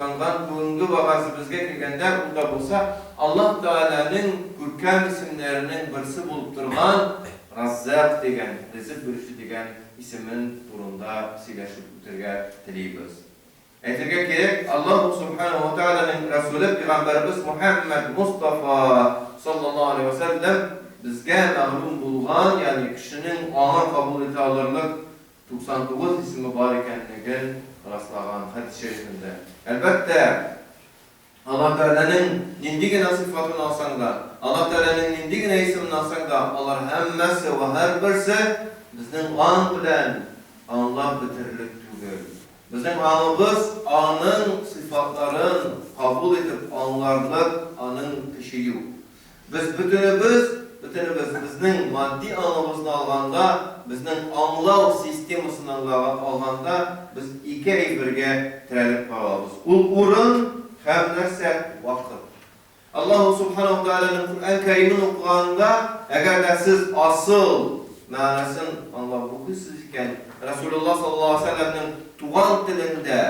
Анган бүгенге вәгазебезгә килгәндә, ул да булса, Аллаһ Тәгаләнең күркәм исемнәренең берсе булып торган Раззак дигән, Ризык бирүче дигән исемен турында сөйләшеп үтәргә телибез. Әйтергә кирәк, Аллаһу Субханаһу ва Тәгаләнең Рәсүле Пәйгамбәребез Мухәммәд Мостафа саллаллаһу алейһи ва сәлләм безгә мәгълүм булган, ягъни кешенең аңы кабул итә алырлык 99 исеме бар икәнлеген раслаган хәдис шәрифендә. Әлбәттә, Аллаһ Тәгаләнең нинди генә сыйфатын алсаң да, Аллаһ Тәгаләнең нинди генә исемен алсаң да, алар һәммәсе вә һәрберсе безнең аң белән аңлап бетерерлек түгел. Безнең аңыбыз аның сыйфатларын кабул итеп аңларлык аның көче юк. Без бөтенебез, бөтенебез безнең матди аңыбызны алганда, безнең аңлау системасын алганда, без ике әйбергә терәлеп калабыз. Ул урын һәм нәрсә? Вакыт. Аллаһу Субханаһу ва Тәгаләнең Коръән Кәримен укыганда, әгәр дә сез асыл мәгънәсен аңлап укыйсыз икән, Рәсүлуллаһ саллаллаһу алейһи ва сәлләмнең туган телендә,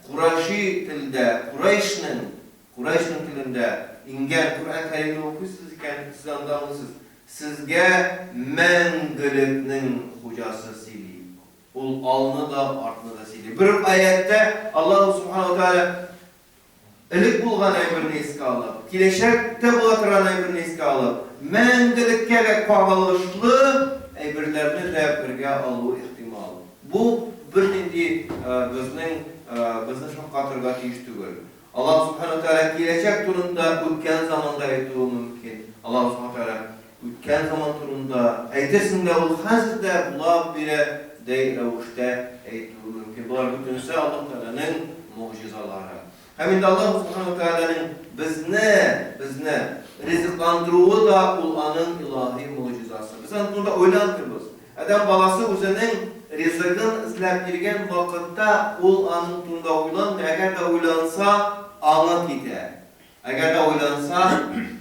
Курайши телдә, Курайшның Курайшның телендә иңгән Коръән Кәримне укыйсыз икән, сез анда аңлыйсыз, сезгә мәңгелекнең хуҗасы сөйли. Ул алны да, артны да сөйли. Бер үк аятьтә Аллаһу Субханаһу ва Тәгалә элек булган әйберне искә алып, киләчәктә була торган әйберне искә алып, мәңгелеккә дә кагылышлы әйберләрне дә бергә алуы ихтимал. Бу бернинди безнең безне шаккатырырга тиеш түгел. Аллаһ Субхана ва Тәгалә киләчәк турында үткән заманда әйтүе мөмкин. Аллаһ Субхана ва Тәгалә үткән заман турында, әйтерсең лә ул хәзер дә була бирә дәй рәвештә әйтүе мөмкин. Болар бөтенесе Аллаһ Тәгаләнең могҗизалары. Һәм инде Аллаһ Субхана ва Тәгаләнең безне, безне ризыкландыруы да ул аның илаһи могҗизасы. Без аның турында уйланмыйбыз. Адәм баласы үзенең ризыгын эзләп йөргән вакытта ул аның турында уйланмый, әгәр дә уйланса, аңы китә. Әгәр дә уйланса,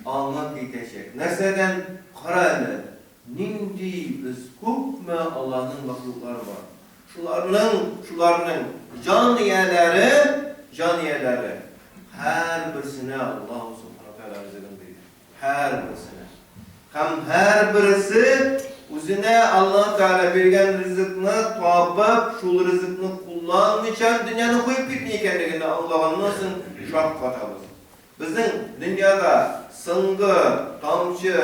аңы китәчәк. Нәрсәдән? Кара әле, нинди без күпме Аллаһның мәхлуклары бар. Шуларның, шуларның җан ияләре, җан ияләре һәрберсенә Аллаһу Субхана ва Тәгалә ризыгын бирә. Һәрберсенә. Һәм һәрберсе үзенә Аллаһ Тәгалә биргән ризыкны табып, шул ризыкны кулланмыйча дөньяны куеп китми икәнлеген дә аңлаганнан соң шаккатабыз. Безнең дөньяда соңгы тамчы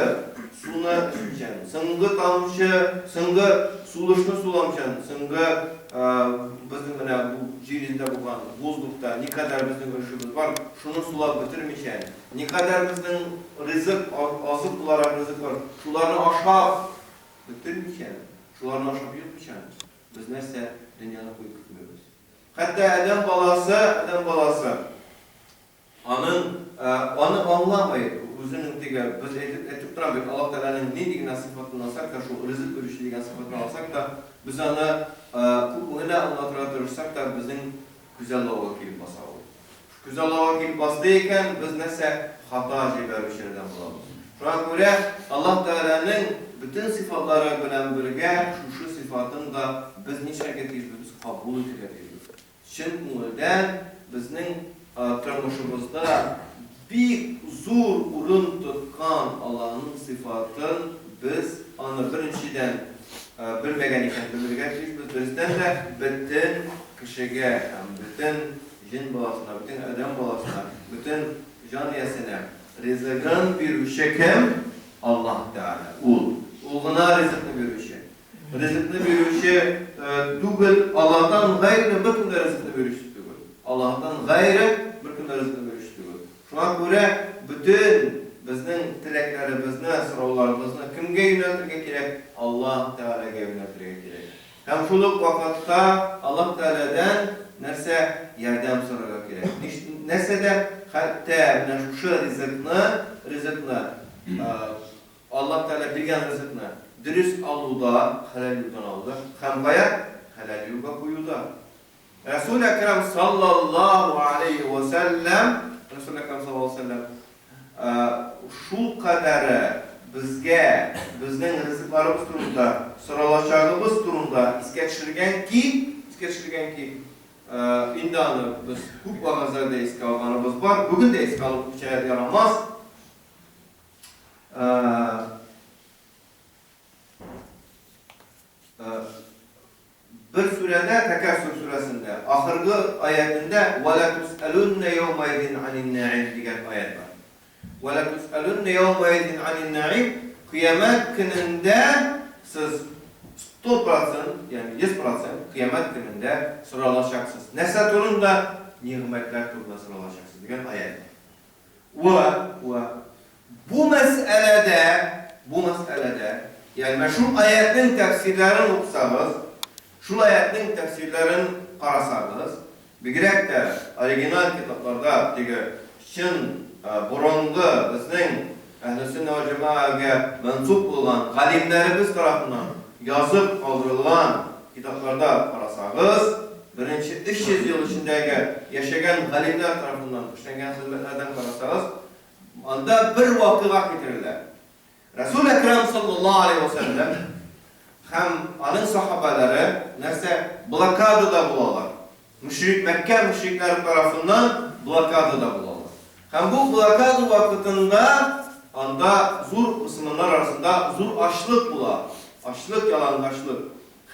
суны эчмичән, соңгы тамчы, соңгы сулышны суламыйчан, соңгы безнең менә бу җир йөзендә булган воздухта никадәр безнең өлешебез бар, шуны сулап бетермичән, Никадәр безнең ризык, азык буларак ризык бар, шуларны ашап бетермичә, шуларны ашап йотмыйча, без нәрсә, дөньяны куеп китмибез. Хәтта адәм баласы, адәм баласы, аның, аны аңламый, үзенең теге, без әйтеп, әйтеп торам бит, Аллаһ Тәгаләнең нинди генә сыйфатын алсак та, шул ризык бирүче дигән сыйфатын алсак та, без аны күпме генә аңлатырга тырышсак та, безнең күзаллауга килеп баса ул. Күзаллауга килеп басты икән, без нәрсә? Хата җибәрүчеләрдән булабыз. Шуңа күрә Аллаһ Тәгаләнең бөтен сыйфатлары белән бергә шушы сыйфатын да без нишләргә тиешбез? Без кабул итәргә тиешбез. Чын күңелдән безнең тормышыбызда бик зур урын тоткан Аллаһның сыйфатын без аны беренчедән белмәгән икән, белергә тиешбез. Дөрестән дә, бөтен кешегә һәм бөтен Җен баласына, бөтен адәм баласына, бөтен җан иясенә ризыгын бирүче кем? Аллаһ Тәгалә. Ул. Ул гына ризыкны бирүче. Ризыкны бирүче түгел, Аллаһтан гайре беркем дә ризыкны бирүче түгел. Аллаһтан гайре беркем дә ризыкны бирүче түгел. Шуңа күрә бөтен безнең теләкләребезне, сорауларыбызны кемгә юнәлтергә кирәк? Аллаһ Тәгаләгә юнәлтергә кирәк. Һәм шул ук вакытта Аллаһ Тәгаләдән нәрсә? Ярдәм сорарга кирәк. Нәрсәдә? Хәтта менә шушы ризыкны, ризыкны, Аллаһ Тәгалә биргән ризыкны дөрес алуда, хәләл юлдан алуда һәм кая? Хәләл юлга куюда. Рәсүл Әкрәм саллаллаһу алейһи вә сәлләм, Рәсүл Әкрәм саллаллаһу алейһи вә сәлләм, шулкадәре безгә, безнең ризыкларыбыз турында соралачагыбыз турында искә төшергән ки, искә төшергән ки, Инде аны без күп вәгазьләрдә искә алганыбыз бар. Бүген дә искә алып үтмичә ярамас. Бер сүрәдә, Тәкәсүр сүрәсендә, ахыргы аятендә Вә ләтүсьәлүннә яүмәизин анин-нәгыйм дигән аять бар. Вә ләтүсьәлүннә яүмәизин анин-нәгыйм, кыямәт көнендә сез 100%, ягъни 100% кыямәт көнендә соралачаксыз. Нәрсә турында? Нигъмәтләр турында соралачаксыз дигән аять бар. Вә, вә бу мәсьәләдә, бу мәсьәләдә, ягъни менә шул аятьнең тәфсирләрен укысагыз, шул аятьнең тәфсирләрен карасагыз, бигрәк тә оригиналь китапларда теге чын борынгы безнең Әһле сөннә вәл җәмәгагә мансуб булган галимнәребез тарафыннан язып калдырылган китапларда карасагыз, беренче 300 ел эчендәге яшәгән галимнәр тарафыннан эшләнгән хезмәтләрдән карасагыз, анда бер вакыйга китерелә. Рәсүл Әкрам саллаллаһу алейһи вә сәлләм һәм аның сахабәләре нәрсә, блокадада булалар. Мөшрик, Мәккә мөшрикләре тарафыннан блокадада булалар. Һәм бу блокада вакытында анда зур мөселманнар арасында зур ачлык була. Ачлык, ялангачлык.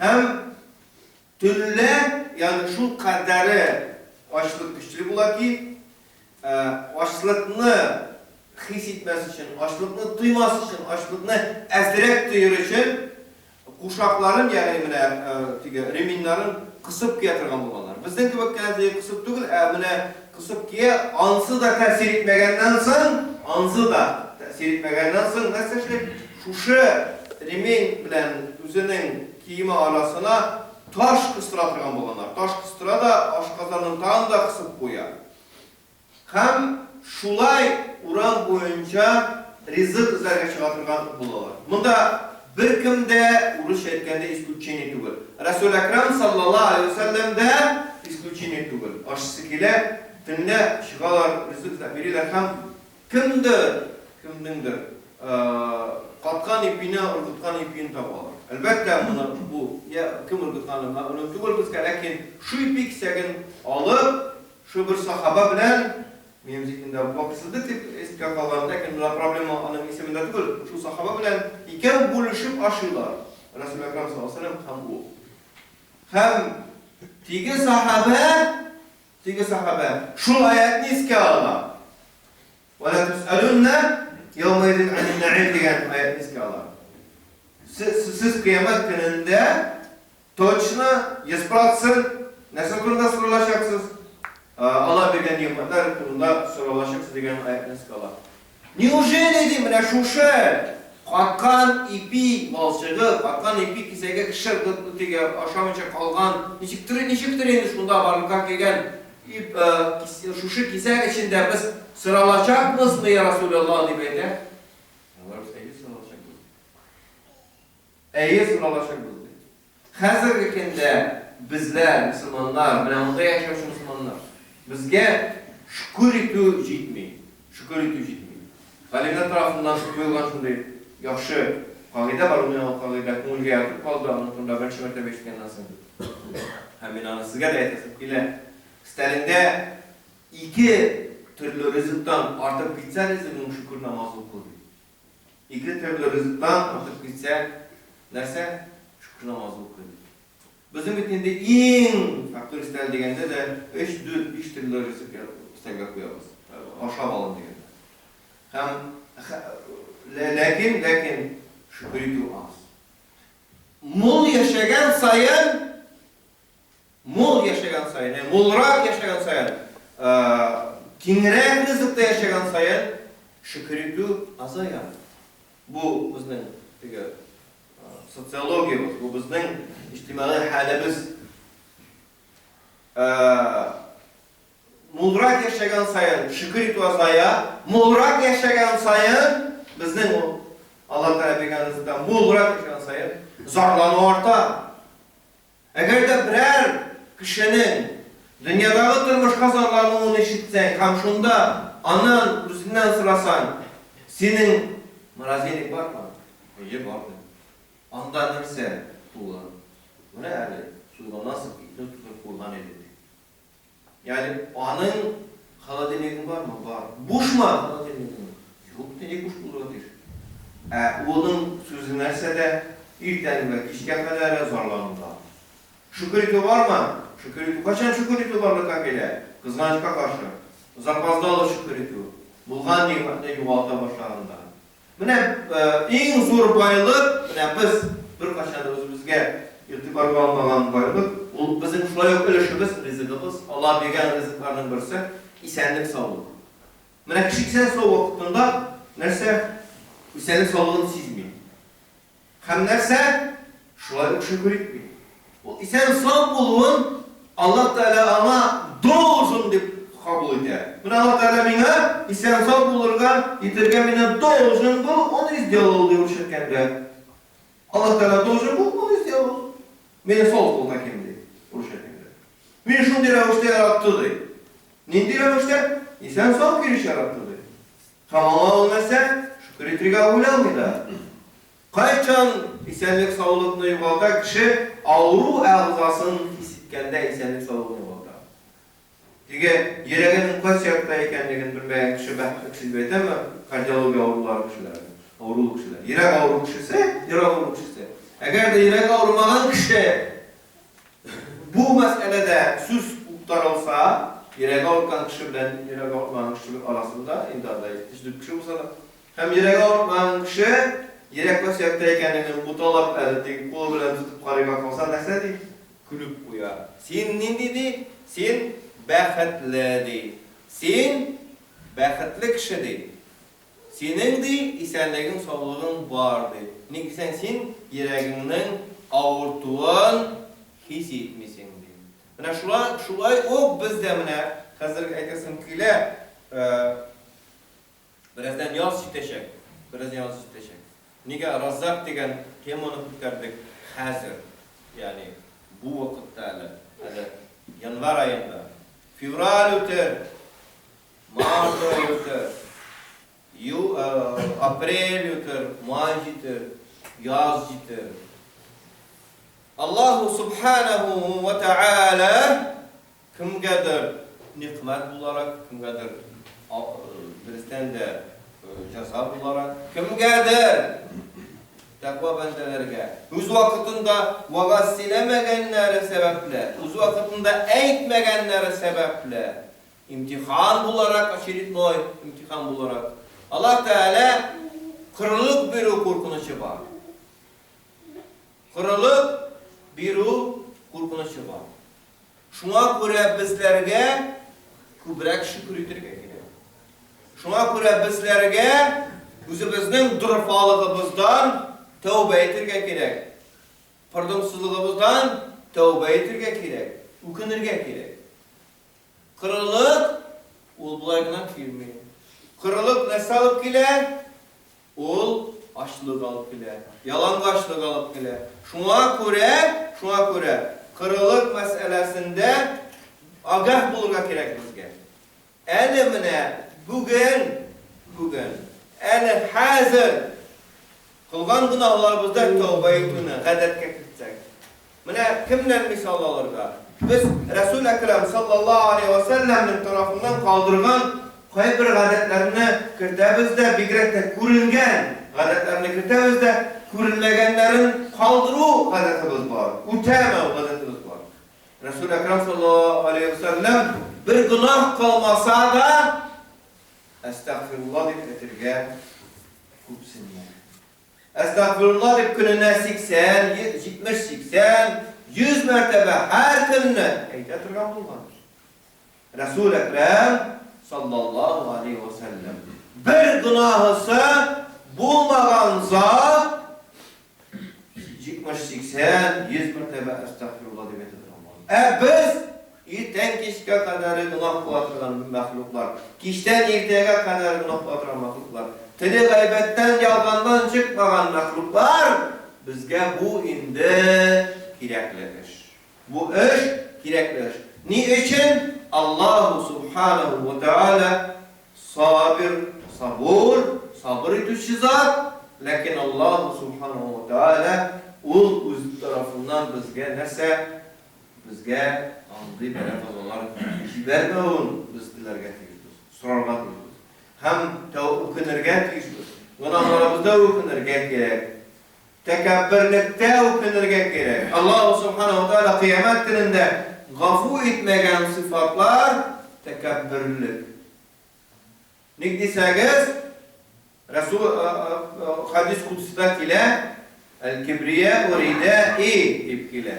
Һәм төнлә, ягъни шул кадәре ачлык көчле була ки, ачлыкны хис итмәс өчен, ачлыкны тоймас өчен, ачлыкны әзрәк тоер өчен Кушакларын, ягъни менә теге реминнарын кысып кия торган булганнар. Безнең кебек кенә теге кысып түгел, ә менә кысып кия, ансы да тәэсир итмәгәннән соң, ансы да тәэсир итмәгәннән соң нәрсә эшли? Шушы ремень белән үзенең киеме арасына таш кыстыра торган булганнар. Таш кыстыра да ашказанын тагын да кысып куя. Һәм шулай урам буенча ризык эзләргә чыга торган булалар. Монда беркем дә, урысча әйткәндә, исключение түгел. Рәсүл Әкрам саллаллаһу алейһи вә сәлләм дә исключение түгел. Ашыйсы килә, төнлә чыгалар, ризык эзләп йөриләр һәм кемдер, кемнеңдер каткан ипине, ыргыткан ипиен табалар. Әлбәттә, моны бу я кем ыргытканы мәгълүм түгел безгә, ләкин шу ипи кисәген алып, Шул бер сахаба белән, минем зиһендә Абу Бакр Сыдыйк дип искә калган, ләкин менә проблема аның исемендә түгел, шул сахаба белән икәү бүлешеп ашыйлар, Рәсүл Әкрам саллаллаһу галәйһи ва сәлләм һәм ул. Һәм теге сахабә, теге сахабә шул аятьне искә ала. Вә лә тусәлүннә яумәизин анин нәгыйм дигән аятьне искә ала. Сез, сез кыямәт көнендә Точно, 100 процент, нәрсә турында соралачаксыз? Алла биргән нигъмәтләр турында соралачаксыз дигән аятьне искә ала. Неужели, ди, менә шушы каткан ипи балчыгы, каткан ипи кисәге кеше теге ашамыйча калган, ничектер, ничектер инде шунда барлыкка килгән ип, шушы кисәк эчендә без соралачакбызмы, я Расулаллаһ, дип әйтә. Алар әйе соралачакбыз. Әйе, соралачакбыз, ди. Хәзерге көндә безләр, мөселманнар, менә монда яшәүче мөселманнар, безгә шөкер итү җитми. Шөкер итү җитми. Галимнәр тарафыннан куелган шундый яхшы кагыйдә бар, ул миңа ул кагыйдә күңелгә ятып калды, аның турында беренче мәртәбә ишеткәннән соң. Һәм мин аны сезгә дә әйтәсем килә. Өстәлеңдә ике төрле ризыктан артып китсә ризыгың, шөкер намазы укы, ди. Ике төрле ризыктан артып китсә, нәрсә? Шөкер намазы укый бит. Безнең бит инде иң фәкыйрь өстәл дигәндә дә өч, дүрт, биш төрле ризык өстәлгә куябыз. Ашап алын дигәндә. Һәм ләкин, ләкин шөкер итү аз. Мул яшәгән саен Мул яшәгән саен, ягъни мулрак яшәгән саен, киңрәк ризыкта яшәгән саен шөкер итү азая. Бу безнең теге социологиябез, бу безнең иҗтимагый хәлебез. Мулрак яшәгән саен шөкер итү азая, мулрак яшәгән саен безнең ул Алла Тәгалә биргән ризыкта мулрак яшәгән саен зарлану арта. Әгәр дә берәр кешенең дөньядагы тормышка зарлануын ишетсәң һәм шунда аннан үзеннән сорасаң, Синең морозильник бармы? Әйе, бар, ди. Анда нәрсә тулы? Менә әле суйганнан соң итне тутырып куйган идем, ди. Ягъни аның холодильнигың бармы? Бар. Бушмы холодильнигың? Юк, ник буш булырга тиеш? Ә улының сүзе нәрсәдә? Иртәнге кичкә кадәр зарлануда. Шөкер итү бармы? Шөкер итү. Кайчан шөкер итү барлыкка килә? Кызганычка каршы, запоздало шөкер итү, булган нигъмәтне югалта башлаганда. Менә иң зур байлык, менә без беркайчан да үзебезгә игътибарга алмаган байлык, ул безнең шулай ук өлешебез, ризыгыбыз, Алла биргән ризыкларның берсе, исәнлек-саулык. Менә кеше исән-сау вакытында нәрсә? Исәнлек-саулыгын сизми. Һәм нәрсә? Шулай ук шөкер итми. Ул исән-сау булуын Аллаһ Тәгалә аңа должен дип кабул итә. Менә Аллаһ Тәгалә миңа исән-сау булырга, итергә мине должен был, он и сделал, ди урысча әйткәндә. Аллаһ Тәгалә должен был, он и сделал. Мине создал таким, ди урысча әйткәндә. Мине шундый рәвештә яратты, ди. Нинди рәвештә? Исән-сау килеш яратты, ди. Һәм аңа ул нәрсә? Шөкер итергә уйламый да. Кайчан исәнлек-саулыкны югалта кеше, авыру әгъзасын хис иткәндә исәнлек-саулыгын югалта. Теге йөрәгенең кайсы якта икәнлеген белмәгән кеше бәхетле кеше дип әйтәме? Кардиология авырулары кешеләре, авырулы кешеләр. Йөрәк авыру кешесе, йөрәк авыру кешесе. Әгәр дә йөрәге авырмаган кеше Бу мәсьәләдә сүз куптарылса, йөрәге авырткан кеше белән йөрәге авыртмаган кеше арасында, инде анда өч-дүрт кеше булса да, һәм йөрәге авыртмаган кеше йөрәк кайсы якта икәнлеген буталап әле теге кулы белән тотып карыйга калса, нәрсә ди? Көлеп куя. Син нинди ди? Син бәхетле ди. Син бәхетле кеше ди. Синең, ди, исәнлегең, саулыгың бар, ди. Ник дисәң, син йөрәгеңнең авыртуын хис итмисең, ди. Менә шулай, шулай ук без дә менә хәзер әйтәсем килә, бераздан яз җитәчәк, бераздан яз җитәчәк. Нигә Раззак дигән теманы күтәрдек хәзер, ягъни бу вакытта әле, әле январь аенда. Февраль үтер, Март ае үтер, ю, апрель үтер, май җитер, яз җитер. Аллаһу субханаху ва тааля кемгәдер никмәт буларак, кемгәдер дөрестән дә җәза буларак, кемгәдер тәкъва бәндәләргә үз вакытында вәгазь сөйләмәгәннәре сәбәпле, үз вакытында әйтмәгәннәре сәбәпле, Имтихан буларак, очередной имтихан буларак, Аллаһ Тәгалә корылык бирү куркынычы бар. Корылык бирү куркынычы бар. Шуңа күрә безләргә күбрәк шөкер итәргә кирәк. Шуңа күрә безләргә үзебезнең дорфалыгыбыздан тәүбә итәргә кирәк. Пырдымсызлыгыбыздан тәүбә итәргә кирәк, үкенергә кирәк. Корылык ул болай гына килми. Корылык нәрсә алып килә? Ул ачлык алып килә, ялангачлык алып килә. Шуңа күрә, шуңа күрә корылык мәсьәләсендә агаһ булырга кирәк безгә. Әле менә бүген, бүген, әле хәзер кылган гөнаһларыбыздан тәүбә итүне гадәткә кертсәк. Менә кемнән мисал алырга? Без Рәсүл Әкрәм саллаллаһу алейһи вә сәлләмнең тарафыннан калдырган кайбер гадәтләрне кертәбез дә, бигрәк тә күренгән гадәтләрне кертәбез дә, күренмәгәннәрен калдыру гадәтебез бар, үтәмәү гадәтебез бар. Рәсүл Әкрәм саллаллаһу алейһи вә сәлләм бер гөнаһ кылмаса да, Әстәгъфирулла дип әйтергә күпсенмәде. Әстәгъфирулла дип көненә 80, 70, 80, 100 мәртәбә һәр көнне әйтә торган булган. Рәсүл Әкрәм саллаллаһу алейһи ва сәлләм бер гөнаһысы булмаган зат 70, 80, 100 мәртәбә әстәгъфирулла дип әйтә торган булган. Ә без иртән кичкә кадәр гөнаһ кыла торган мәхлуклар, кичтән иртәгә кадәр гөнаһ кыла торган мәхлуклар, теле гайбәттән, ялганнан чыкмаган мәхлуклар, безгә бу инде кирәкле эш. Бу эш кирәкле эш. Ни өчен? Аллаһу субханаһу ва тааля Сабир, сабур, сабыр итүче зат, ләкин Аллаһу субханаһу ва тааля ул үз тарафыннан безгә нәрсә? безгә андый бәла-казалар җибәрмәвен без теләргә тиешбез, сорарга тиешбез. Һәм үкенергә тиешбез. Гөнаһларыбызда үкенергә кирәк. Тәкәбберлектә үкенергә кирәк. Аллаһу Субханаһу ва Тааля Кыямәт көнендә гафу итмәгән сыйфатлар, тәкәбберлек. Ник дисәгез, Рәсул хадис кудсида килә, Әл-кибрияу ридаи дип килә.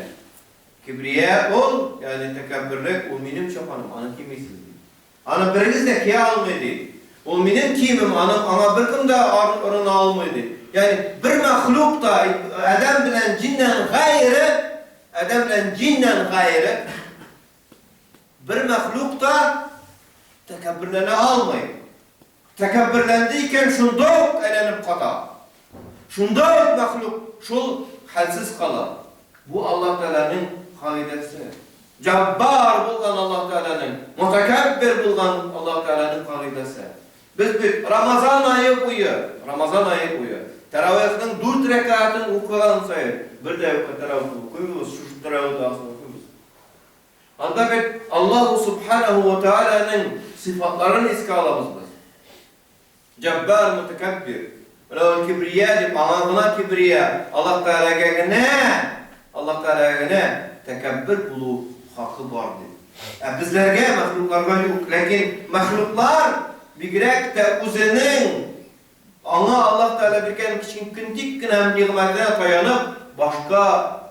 Кибрия ул, ягъни тәкәбберлек, ул минем чапаным, аны кимисез, ди. Аны берегез дә кия алмый, ди. Ул минем киемем, аны аңа беркем дә орына алмый, ди. Ягъни бер мәхлук та, адәм белән җиннән гайре, адәм белән җиннән гайре, бер мәхлук та тәкәбберләнә алмый. Тәкәбберләнде икән, шунда ук әйләнеп ката. Шунда ук мәхлук шул хәлсез кала. Бу Аллаһ Тәгаләнең кагыйдәсе. Җаббар булган Аллаһ Тәгаләнең, мутәкәббер булган Аллаһ Тәгаләнең кагыйдәсе. Без бит Рамазан ае буе, Рамазан ае буе тәравихның дүрт рәкәгатен укыган саен, бер дә юкка тәравих укыйбыз, шушы тәравих догасын укыйбыз. Анда бит Аллаһу Субханаһу ва Тааляның сыйфатларын искә алабыз без. Җәббар, Мутакаббир. Менә ул кибрия дип, аңа гына кибрия, Аллаһ Тәгаләгә генә, Аллаһ Тәгаләгә генә тәкәббер булу хакы бар дип. Ә безләргә, мәхлукларга юк. Ләкин мәхлуклар бигрәк тә үзенең аңа Аллаһ Тәгалә биргән кечкентик кенә нигъмәтенә таянып, башка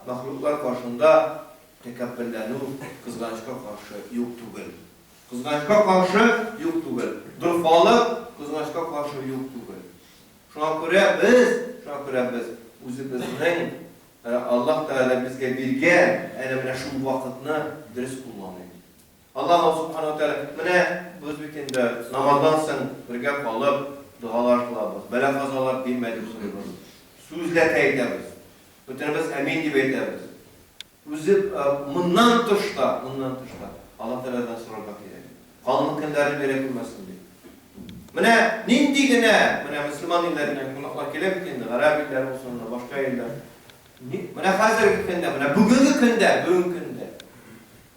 мәхлуклар каршында Тәкәбберләнү, кызганычка каршы, юк түгел. Кызганычка каршы, юк түгел. Дорфалык, кызганычка каршы, юк түгел. Шуңа күрә без, шуңа күрә без үзебезнең Аллаһ Тәгалә безгә биргән әнә менә шул вакытны дөрес кулланыйк. Аллаһ Субхана ва Тәгалә, менә без бит инде намаздан соң бергә калып догалар кылабыз, бәла-казалар бирмә дип сорыйбыз. Сүзләтә әйтәбез. Бөтенебез әмин дип әйтәбез. Үзе моннан тыш та, моннан тыш та Аллаһ Тәгаләдән сорарга кирәк. Калын көннәрне бирә күрмәсен дип. Менә нинди генә, менә мөселман илләреннән кунаклар килә бит инде, гарәп илләре булсын, башка илләр. Менә хәзерге көндә, менә бүгенге көндә, бүгенге көндә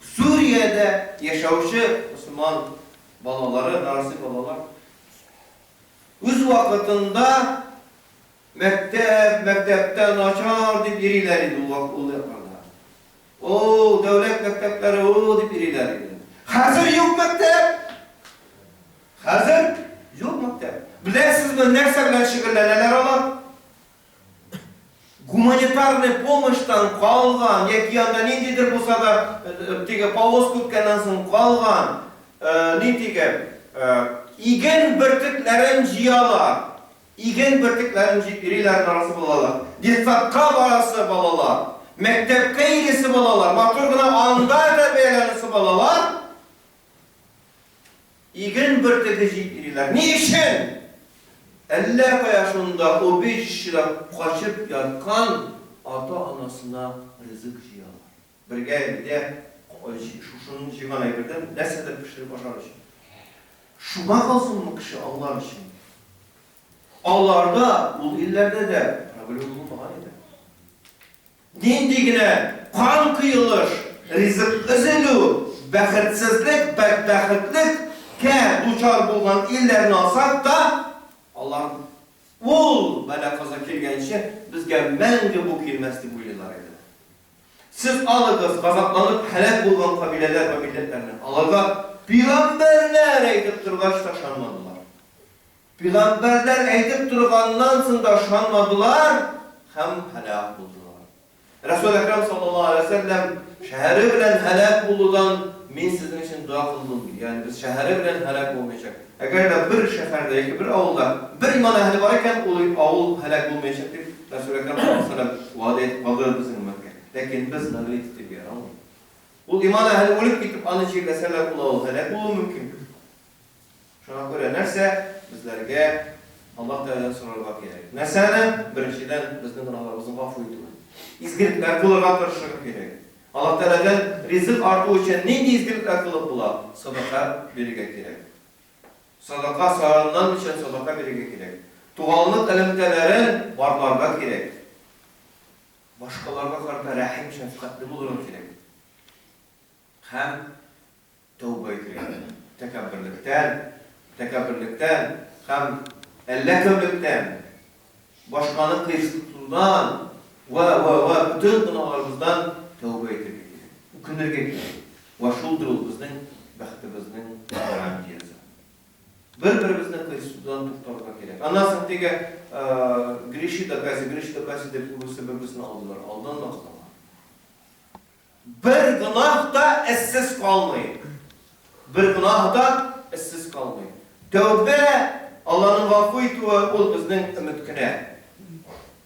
Сүриядә яшәүче мөселман балалары, нарасый балалар үз вакытында Мәктәп, мәктәптә начар дип йөриләр иде ул вак ул якларда. О, дәүләт мәктәпләре, о, дип йөриләр иде. Хәзер юк мәктәп! Хәзер юк мәктәп. Беләсезме, нәрсә белән шөгыльләнәләр алар? Гуманитарный помощьтан калган, яки анда ниндидер булса да, э, теге повозка үткәннән соң калган, э, ни теге, э, иген бөртекләрен җыялар. Иген бөртекләрен җыеп йөриләр нарасый балалар. Детсадка барасы балалар, мәктәпкә йөрисе балалар, матур гына анда тәрбияләнүче балалар иген бөртеге җыеп йөриләр. Ни өчен? Әллә кая шунда убежищеда качып яткан ата-анасына ризык җыялар. Бергә өйдә шушыны җыйган әйбердән нәрсәдер пешереп ашар өчен. Шуңа калсынмы кеше аңлар өчен? Аларда, ул илләрдә дә проблема булмаган иде. Нинди генә кан коелыш, ризык өзелү, бәхетсезлек, бәдбәхетлеккә дучар булган илләрне алсак та, алар ул бәла-каза килгәнче безгә мәңге бу килмәс дип уйлыйлар иде. Сез алыгыз газапланып һәлак булган кабиләләр вә милләтләрне, аларга пигамбәрләр әйтеп торгач та ышанмадылар. Пигамбәрләр әйтеп торганнан соң да ышанмадылар һәм һәлак булдылар. Рәсүл Әкрәм саллаллаһу галәйһи вә сәлләм шәһәре белән һәлак булудан мин сезнең өчен дога кылдым, ди. Ягъни без шәһәре белән һәлак булмаячак. Әгәр дә бер шәһәрдә яки бер авылда бер иман әһеле бар икән, ул авыл һәлак булмаячак дип Рәсүл Әкрәм саллаллаһу галәйһи ва сәлләм вәгъдә итеп калдырды безнең өммәткә. Ләкин без наглеть итеп ярамый. Ул иман әһеле үлеп китеп, аны җирләсәләр, ул авыл һәлак булуы мөмкин. Шуңа күрә нәрсә безләргә Аллаһ Тәгаләдән сорарга кирәк? Нәрсәне? Беренчедән, безнең гөнаһларыбызны гафу итүен. Изгелекләр кылырга тырышырга кирәк. Аллаһ Тәгаләдән ризык арту өчен нинди изгелекләр кылып була? Садака бирергә кирәк. Садака саранланмыйча садака бирергә кирәк. Туганлык элемтәләрен барларга кирәк. Башкаларга карата рәхим-шәфкатьле булырга кирәк. Һәм тәүбә итәргә кирәк. Тәкәбберлектән, тәкәбберлектән һәм әллә кемлектән, башканы кыерсытудан вә, вә, вә бөтен гөнаһларыбыздан тәүбә итәргә кирәк. Үкенергә кирәк. Вә шулдыр ул безнең бәхетебезнең гарантиясе. Бер-беребезне кыерсытудан туктарга кирәк. Аннан соң теге греши да кайся, греши да кайся дип күбесе бер-берсен алдыйлар. Алданмагыз аңа. Бер гөнаһ та эзсез калмый. Бер гөнаһ та эзсез калмый. Тәүбә, Алланың гафу итүе, ул безнең өмет кенә.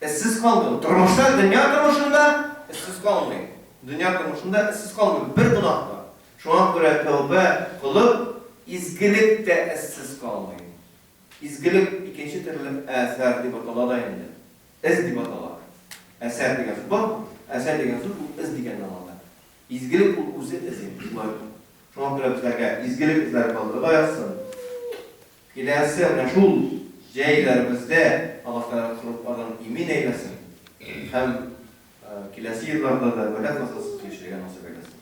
Эзсез калмый ул. Тормышта, дөнья тормышында эзсез калмый. Дөнья тормышында эзсез калмый бер гөнаһ та. Шуңа күрә тәүбә кылып, изгелек тә эзсез калмый. Изгелек икенче төрле әсәр дип атала да инде. Эз дип атала. Әсәр дигән сүз бар. Әсәр дигән сүз ул эз дигәнне аңлата. Изгелек ул үзе эз инде, шулай ук. Шуңа күрә безләргә изгелек эзләре калдырырга язсын. Киләсе менә шул җәйләребездә Аллаһ Тәгалә корыклардан имин әйләсен һәм киләсе елларда да бәла-казасыз яшәргә насыйп әйләсен.